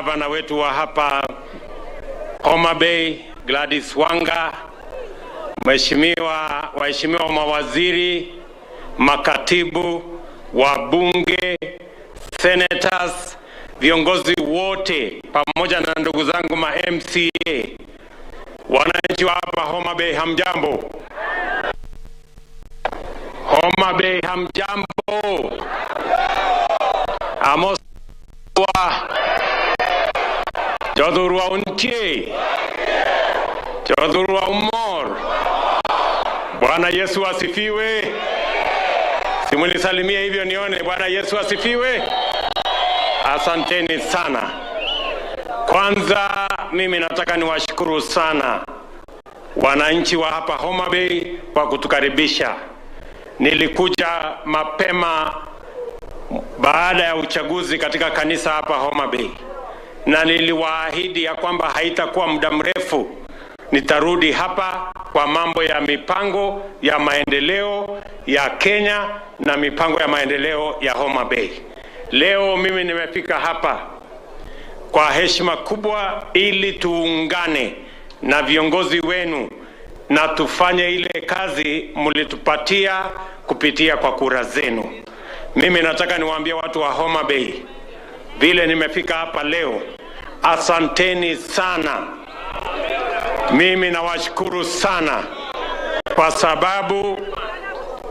gavana wetu wa hapa Homa Bay Gladys Wanga, waheshimiwa mawaziri, makatibu, wabunge, senators, viongozi wote pamoja na ndugu zangu ma MCA, wananchi wa hapa Homa Bay hamjambo. Homa Bay hamjambo. Amos wa Jodhurwa untie, Jodhurwa umor. Bwana Yesu asifiwe. Simunisalimie hivyo nione. Bwana Yesu asifiwe. Asanteni sana. Kwanza mimi nataka niwashukuru sana wananchi wa hapa Homa Bay kwa kutukaribisha. Nilikuja mapema baada ya uchaguzi katika kanisa hapa Homa Bay, na niliwaahidi ya kwamba haitakuwa muda mrefu nitarudi hapa kwa mambo ya mipango ya maendeleo ya Kenya na mipango ya maendeleo ya Homa Bay. Leo mimi nimefika hapa kwa heshima kubwa ili tuungane na viongozi wenu na tufanye ile kazi mlitupatia kupitia kwa kura zenu. Mimi nataka niwaambie watu wa Homa Bay, vile nimefika hapa leo, asanteni sana. Mimi nawashukuru sana kwa sababu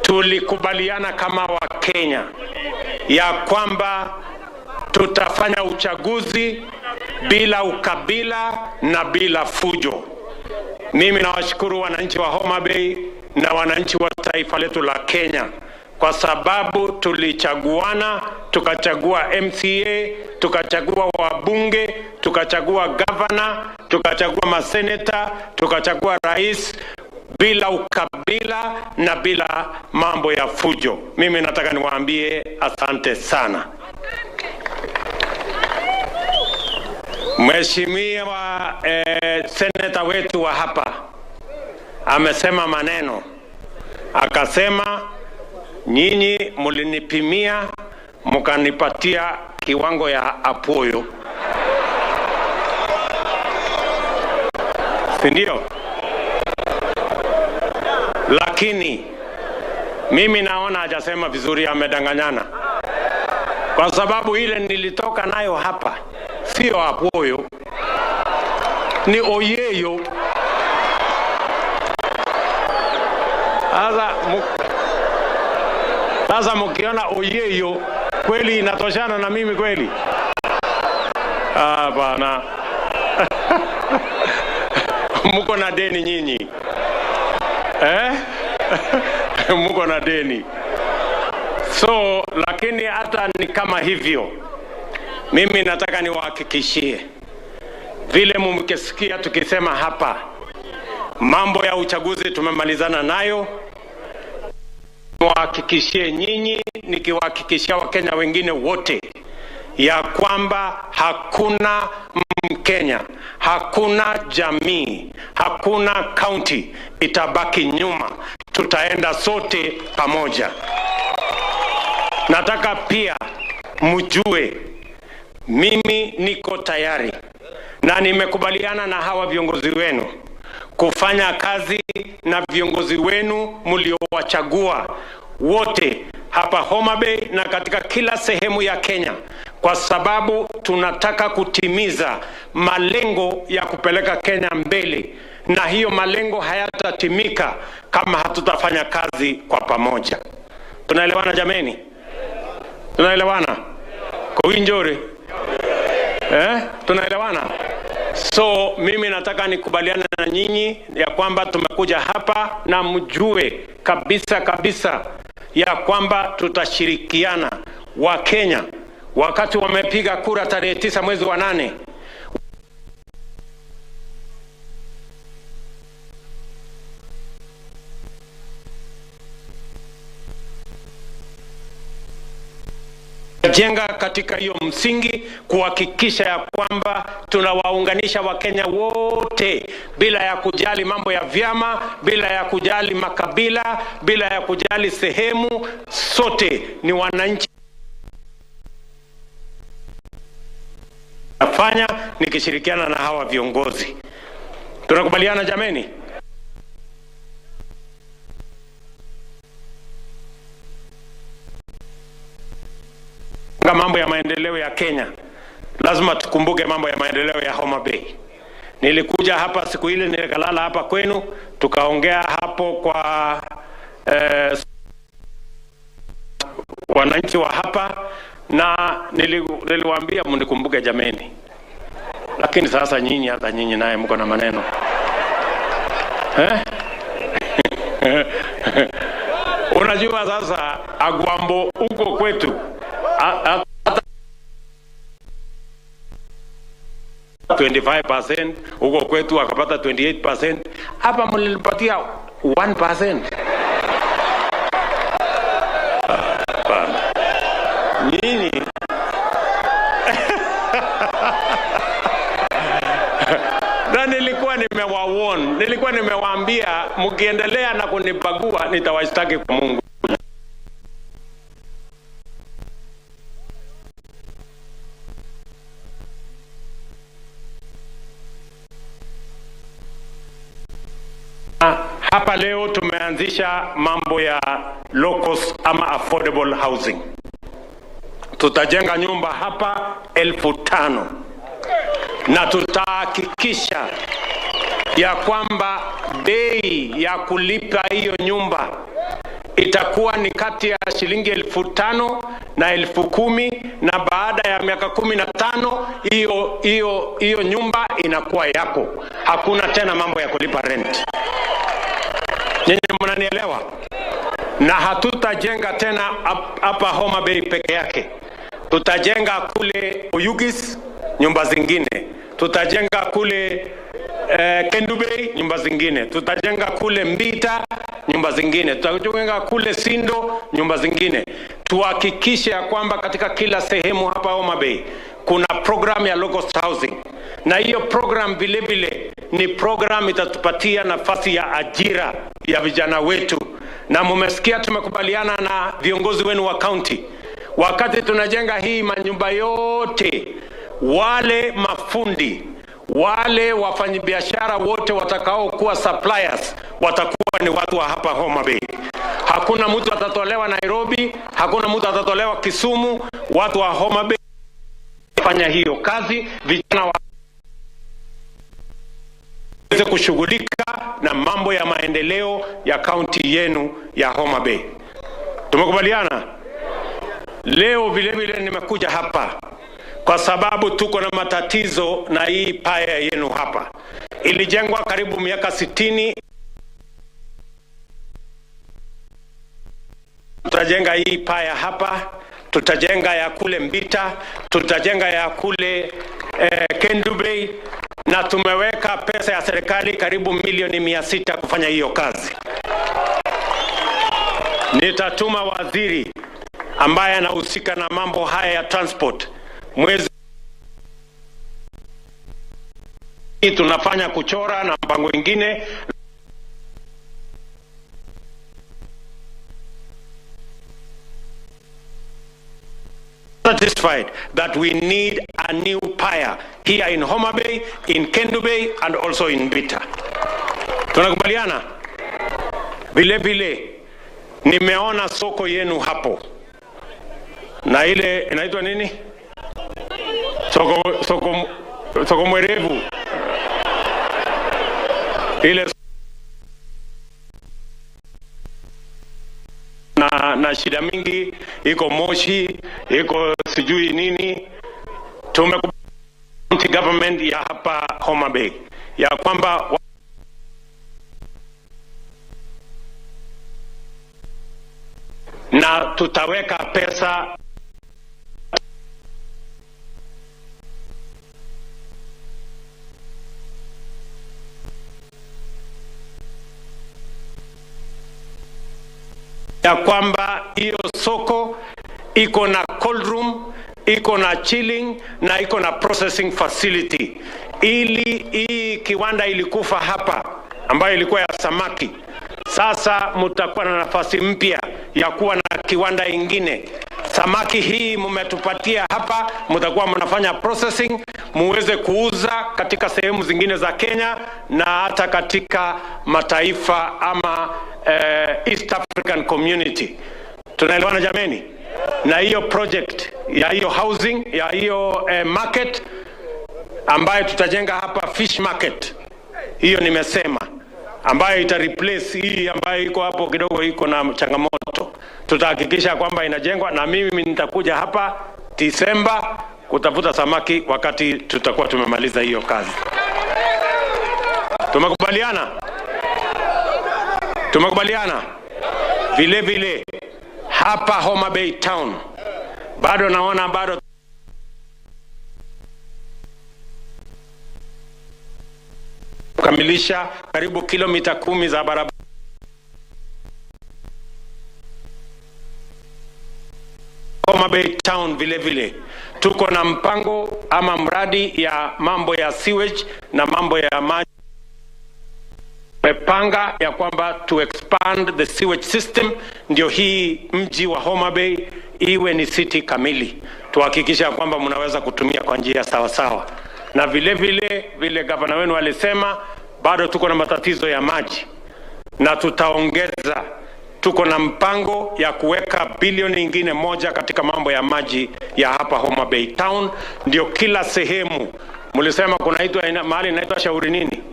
tulikubaliana kama Wakenya ya kwamba tutafanya uchaguzi bila ukabila na bila fujo. Mimi nawashukuru wananchi wa Homa Bay na wananchi wa taifa letu la Kenya kwa sababu tulichaguana, tukachagua MCA, tukachagua wabunge, tukachagua governor, tukachagua maseneta, tukachagua rais bila ukabila na bila mambo ya fujo. Mimi nataka niwaambie asante sana. Mheshimiwa seneta wetu wa hapa amesema maneno, akasema nyinyi mlinipimia mkanipatia kiwango ya apoyo, si ndio? Lakini mimi naona hajasema vizuri, amedanganyana, kwa sababu ile nilitoka nayo hapa sio apoyo, ni oyeyo. Sasa mkiona oyeyo kweli inatoshana na mimi kweli? Hapana. Mko na deni nyinyi. Mko na deni. So, lakini hata ni kama hivyo, mimi nataka niwahakikishie vile mumkesikia tukisema hapa, mambo ya uchaguzi tumemalizana nayo. Niwahakikishie nyinyi, nikiwahakikishia Wakenya wengine wote ya kwamba hakuna Mkenya, hakuna jamii, hakuna county itabaki nyuma. Tutaenda sote pamoja. Nataka pia mjue mimi niko tayari na nimekubaliana na hawa viongozi wenu kufanya kazi na viongozi wenu mliowachagua wote hapa Homa Bay na katika kila sehemu ya Kenya, kwa sababu tunataka kutimiza malengo ya kupeleka Kenya mbele, na hiyo malengo hayatatimika kama hatutafanya kazi kwa pamoja. Tunaelewana jameni? Tunaelewana? Kowinjore? Tunaelewana? So mimi nataka nikubaliane na nyinyi ya kwamba tumekuja hapa na mjue kabisa kabisa ya kwamba tutashirikiana. Wa Kenya wakati wamepiga kura tarehe 9 mwezi wa 8, jenga katika hiyo msingi kuhakikisha ya kwamba tunawaunganisha Wakenya wote bila ya kujali mambo ya vyama, bila ya kujali makabila, bila ya kujali sehemu. Sote ni wananchi. Nafanya nikishirikiana na hawa viongozi. Tunakubaliana jameni? Mambo ya maendeleo ya Kenya, lazima tukumbuke mambo ya maendeleo ya Homa Bay. Nilikuja hapa siku ile, nilikalala hapa kwenu, tukaongea hapo kwa wananchi wa hapa, na niliwaambia mnikumbuke jameni. Lakini sasa nyinyi, hata nyinyi naye mko na maneno. Unajua sasa Agwambo huko kwetu hata 25% huko kwetu akapata 28%, hapa mlinipatia 1%. Hapana. Nyinyi na nilikuwa nimewawarn, nilikuwa nimewaambia mkiendelea na kunibagua nitawashtaki kwa Mungu. Hapa leo tumeanzisha mambo ya low cost ama affordable housing. Tutajenga nyumba hapa 5,000 na tutahakikisha ya kwamba bei ya kulipa hiyo nyumba itakuwa ni kati ya shilingi 5,000 na 10,000, na baada ya miaka 15 hiyo nyumba inakuwa yako. Hakuna tena mambo ya kulipa rent. Nyinyi mnanielewa? Na hatutajenga tena hapa Homa Bay peke yake. Tutajenga kule Oyugis nyumba zingine. Tutajenga kule Kendu Bay nyumba zingine. Tutajenga kule Mbita nyumba zingine. Tutajenga kule Sindo nyumba zingine. Tuhakikishe ya kwamba katika kila sehemu hapa Homa Bay kuna program ya low cost housing. Na hiyo program vile vile ni program itatupatia nafasi ya ajira ya vijana wetu. Na mumesikia tumekubaliana na viongozi wenu wa county, wakati tunajenga hii manyumba yote, wale mafundi, wale wafanyabiashara wote watakao kuwa suppliers watakuwa ni watu wa hapa Homa Bay. Hakuna mtu atatolewa Nairobi, hakuna mtu atatolewa Kisumu. Watu wa Homa Bay fanya hiyo kazi, vijana waweze kushughulika na mambo ya maendeleo ya kaunti yenu ya Homa Bay. Tumekubaliana? Leo vile vile nimekuja hapa kwa sababu tuko na matatizo na hii paya yenu hapa. Ilijengwa karibu miaka 60. Tutajenga hii paya hapa, tutajenga ya kule Mbita, tutajenga ya kule Kendu Bay, na tumeweka pesa ya serikali karibu milioni 600 kufanya hiyo kazi. Nitatuma waziri ambaye anahusika na mambo haya ya transport. Mwezi tunafanya kuchora na mpango mwingine. Satisfied that we need a new pier here in Homa Bay, in Kendu Bay, and also in Mbita. Tunakubaliana? Vile vile nimeona soko yenu hapo. Na ile inaitwa nini? Soko mwerevu. Ile na shida mingi, iko moshi, iko sijui nini. Tumekubali government ya hapa Homa Bay ya kwamba na tutaweka pesa ya kwamba hiyo soko iko na cold room, iko na chilling na iko na processing facility. Ili hii kiwanda ilikufa hapa ambayo ilikuwa ya samaki, sasa mtakuwa na nafasi mpya ya kuwa na kiwanda ingine. Samaki hii mmetupatia hapa, mtakuwa mnafanya processing muweze kuuza katika sehemu zingine za Kenya na hata katika mataifa ama East African Community. Tunaelewana jameni? Na hiyo project ya hiyo housing ya hiyo market ambayo tutajenga hapa, fish market, hiyo nimesema, ambayo ita replace hii ambayo iko hapo kidogo iko na changamoto. Tutahakikisha kwamba inajengwa, na mimi nitakuja hapa Disemba kutafuta samaki wakati tutakuwa tumemaliza hiyo kazi. Tumekubaliana? Tumekubaliana? Vile vile hapa Homa Bay Town bado naona bado kukamilisha karibu kilomita 10 za barabara. Homa Bay Town vile vile tuko na mpango ama mradi ya mambo ya sewage na mambo ya maji. Tumepanga ya kwamba to expand the sewage system, ndio hii mji wa Homa Bay iwe ni city kamili. Tuhakikisha kwamba mnaweza kutumia kwa njia sawa sawa. Na vile vile vile gavana wenu alisema bado tuko na matatizo ya maji na tutaongeza. Tuko na mpango ya kuweka bilioni nyingine 1 katika mambo ya maji ya hapa Homa Bay Town, ndio kila sehemu. Mlisema kunaitwa mahali inaitwa shauri nini?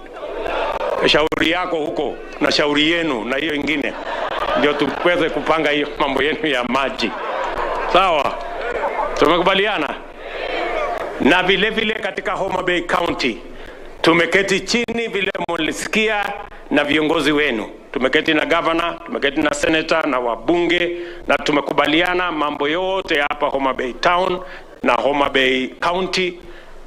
Shauri yako huko na shauri yenu na hiyo ingine, ndio tuweze kupanga hiyo mambo yenu ya maji. Sawa? Tumekubaliana? Na vile vile katika Homa Bay County tumeketi chini vile mlisikia na viongozi wenu. Tumeketi na governor, tumeketi na senator na wabunge, na tumekubaliana mambo yote hapa Homa Bay Town na Homa Bay County.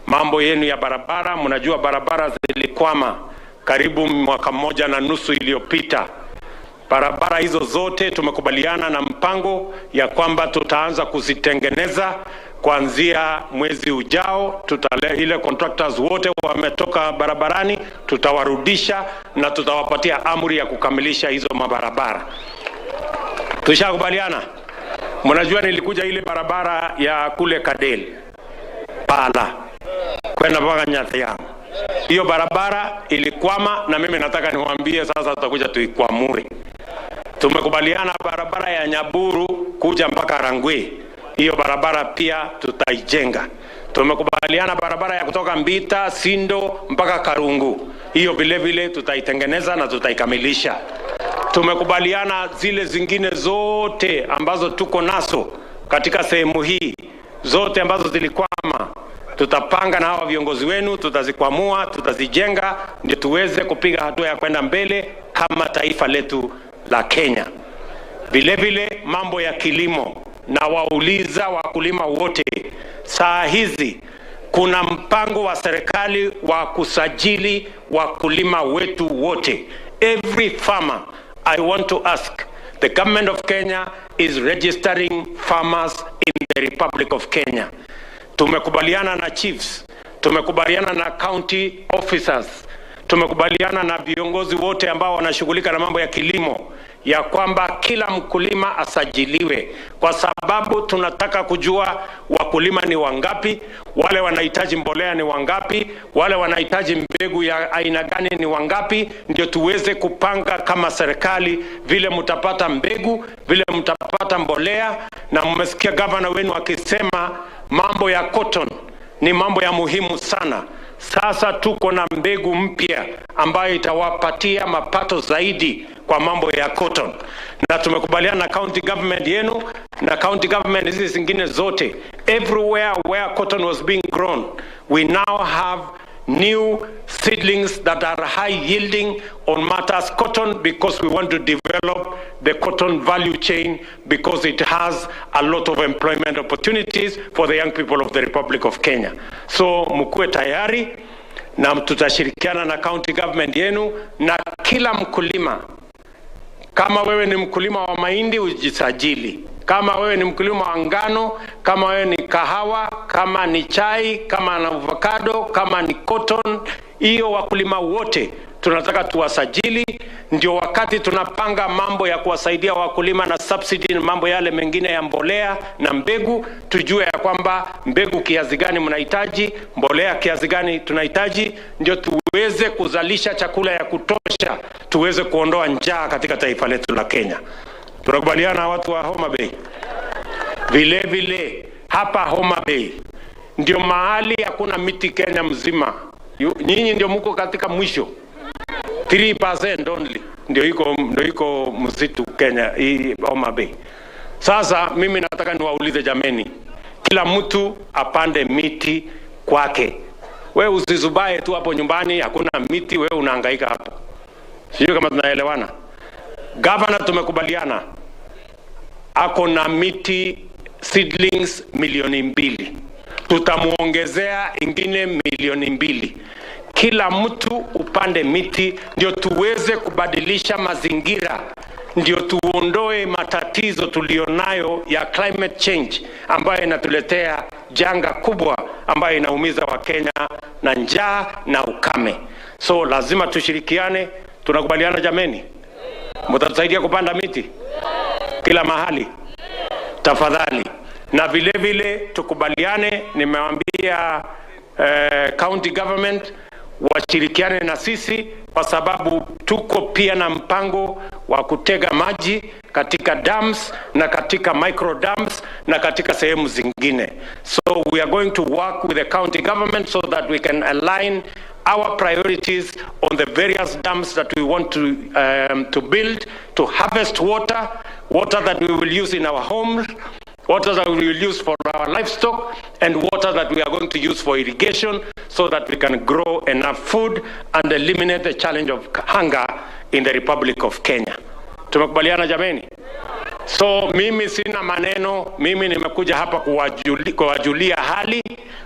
Mambo yenu ya barabara, mnajua barabara zilikwama karibu mwaka 1.5 iliyopita. Barabara hizo zote tumekubaliana na mpango ya kwamba tutaanza kuzitengeneza kuanzia mwezi ujao. Ile contractors wote wametoka barabarani tutawarudisha na tutawapatia amri ya kukamilisha hizo mabarabara. Tushakubaliana? Mnajua nilikuja ile barabara ya kule Kadel Pala kwenda mpaka Nyathia. Hiyo barabara ilikwama, na mimi nataka niwaambie sasa tutakuja tuikwamue. Tumekubaliana barabara ya Nyaburu kuja mpaka Rangwe, hiyo barabara pia tutaijenga. Tumekubaliana barabara ya kutoka Mbita, Sindo mpaka Karungu, hiyo vile vile tutaitengeneza na tutaikamilisha. Tumekubaliana zile zingine zote ambazo tuko nazo katika sehemu hii, zote ambazo zilikwama, tutapanga na hawa viongozi wenu, tutazikwamua, tutazijenga, ndio tuweze kupiga hatua ya kwenda mbele kama taifa letu la Kenya. Vile vile mambo ya kilimo, na wauliza wakulima wote, saa hizi kuna mpango wa serikali wa kusajili wakulima wetu wote. Every farmer, I want to ask, the government of Kenya is registering farmers in the Republic of Kenya. Tumekubaliana na chiefs, tumekubaliana na county officers, tumekubaliana na viongozi wote ambao wanashughulika na mambo ya kilimo ya kwamba kila mkulima asajiliwe, kwa sababu tunataka kujua wakulima ni wangapi, wale wanahitaji mbolea ni wangapi, wale wanahitaji mbegu ya aina gani ni wangapi, ndio tuweze kupanga kama serikali vile mtapata mbegu, vile mtapata mbolea. Na mmesikia governor wenu akisema mambo ya cotton ni mambo ya muhimu sana. Sasa tuko na mbegu mpya ambayo itawapatia mapato zaidi kwa mambo ya cotton. Na tumekubaliana na county government yenu na county government hizi zingine zote, everywhere where cotton was being grown, we now have new seedlings that are high yielding on matters cotton, because we want to develop the cotton value chain, because it has a lot of employment opportunities for the young people of the Republic of Kenya. So mkuwe tayari, na tutashirikiana na county government yenu na kila mkulima. Kama wewe ni mkulima wa mahindi ujisajili, kama wewe ni mkulima wa ngano, kama wewe ni kahawa, kama ni chai, kama ni avocado, kama ni cotton, hiyo wakulima wote Tunataka tuwasajili, ndio wakati tunapanga mambo ya kuwasaidia wakulima na subsidy na mambo yale mengine ya mbolea na mbegu, tujue ya kwamba mbegu kiasi gani mnahitaji, mbolea kiasi gani tunahitaji, ndio tuweze kuzalisha chakula ya kutosha, tuweze kuondoa njaa katika taifa letu la Kenya. Tunakubaliana watu wa Homa Bay? Vile vile hapa Homa Bay ndio mahali hakuna miti Kenya mzima. Nyinyi ndio mko katika mwisho. 3% only ndio iko msitu Kenya hii Homa Bay. Sasa mimi nataka niwaulize jameni, kila mtu apande miti kwake. Wewe usizubae tu hapo nyumbani hakuna miti, wewe unahangaika hapo. Sijui kama tunaelewana. Governor tumekubaliana ako na miti seedlings 2 milioni. Tutamuongezea ingine 2 milioni. Kila mtu upande miti ndio tuweze kubadilisha mazingira, ndio tuondoe matatizo tulionayo ya climate change ambayo inatuletea janga kubwa ambayo inaumiza Wakenya na njaa na ukame. So lazima tushirikiane. Tunakubaliana jameni? Mtatusaidia kupanda miti kila mahali tafadhali. Na vile vile tukubaliane, nimewambia county government washirikiane na sisi, kwa sababu tuko pia na mpango wa kutega maji katika dams na katika micro dams na katika sehemu zingine. So we are going to work with the county government so that we can align our priorities on the various dams that we want to build to harvest water, water that we will use in our homes, water that we will use for our livestock, and water that we are going to use for irrigation so that we can grow enough food and eliminate the challenge of hunger in the Republic of Kenya. Tumekubaliana jameni? So mimi sina maneno, mimi nimekuja hapa kuwajulia hali,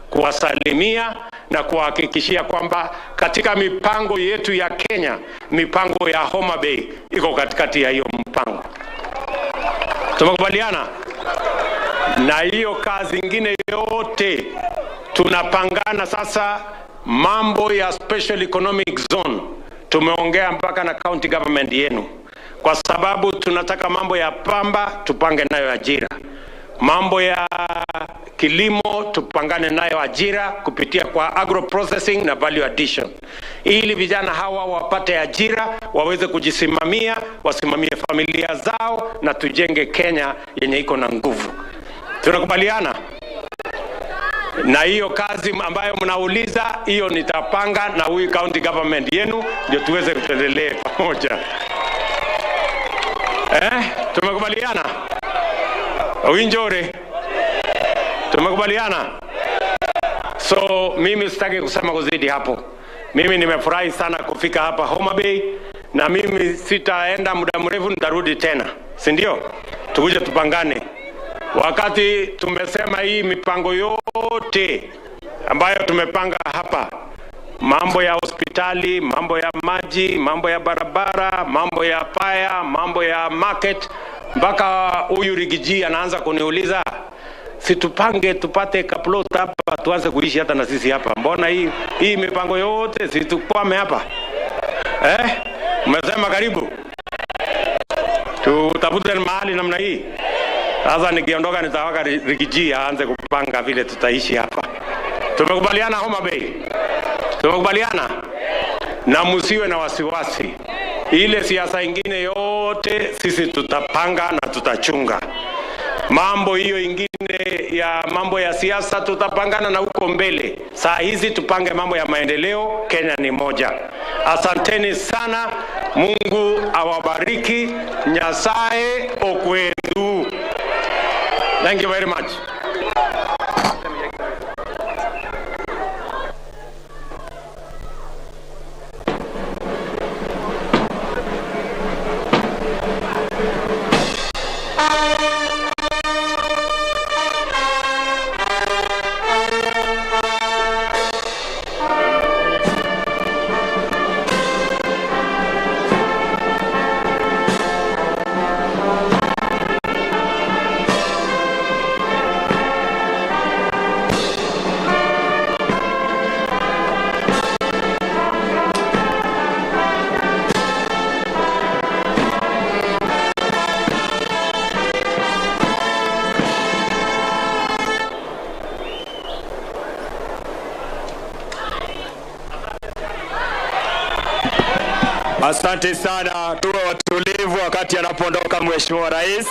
kuwasalimia na kuwahakikishia kwamba katika mipango yetu ya Kenya, mipango ya Homa Bay iko katikati ya hiyo mpango. Tumekubaliana? Na hiyo kazi ingine yote tunapangana sasa, mambo ya special economic zone tumeongea mpaka na county government yenu, kwa sababu tunataka mambo ya pamba tupange nayo ajira, mambo ya kilimo tupangane nayo ajira kupitia kwa agro processing na value addition, ili vijana hawa wapate ajira, waweze kujisimamia, wasimamie familia zao, na tujenge Kenya yenye iko na nguvu. Tunakubaliana? Na hiyo kazi ambayo mnauliza, hiyo nitapanga na huyu county government yenu, ndio tuweze kuendelee pamoja. Eh, tumekubaliana? Winjore, tumekubaliana? So mimi sitaki kusema kuzidi hapo. Mimi nimefurahi sana kufika hapa Homa Bay, na mimi sitaenda muda mrefu, nitarudi tena, si ndio? Tukuje tupangane. Wakati tumesema hii mipango yote ambayo tumepanga hapa, mambo ya hospitali, mambo ya maji, mambo ya barabara, mambo ya fire, mambo ya market, mpaka huyu Riggy G anaanza kuniuliza, si tupange tupate kaplot hapa tuanze kuishi hata na sisi hapa. Mbona hii mipango yote si tukwame hapa eh? Umesema karibu tutafute mahali namna hii. Sasa nikiondoka nitawaka Riggy G aanze kupanga vile tutaishi hapa. Tumekubaliana Homa Bay? Tumekubaliana? Na msiwe na wasiwasi. Ile siasa ingine yote sisi tutapanga na tutachunga. Mambo hiyo ingine ya mambo ya siasa tutapangana na huko mbele. Saa hizi tupange mambo ya maendeleo. Kenya ni moja. Asanteni sana. Mungu awabariki. Nyasaye okwendu. Thank you very much. Asante sana, tuwe watulivu wakati anapoondoka Mheshimiwa Rais.